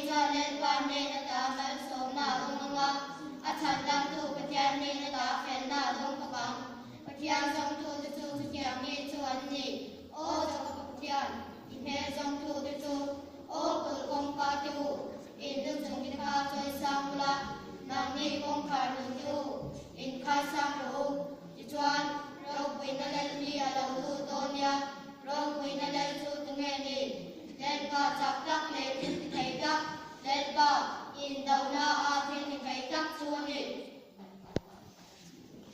chuan Lalpa hnen ata malsawmna a dawng ang a, a chhandamtu Pathian hnen ata felna a dawng bawk ang. Pathian zawngtute chu chutiang mi chu an ni. Aw Jakob Pathian, i hmel zawngtute chu, aw kulh kawngka te u, in lu chung te kha chawi sang ula, nangni kawngkhar hlun te u, in khai sang rawh u. Tichuan, ropuina lal hi a lo lut dawn nia, ropuina lal chu tunge ni? Lalpa chak tak leh thil ti thei.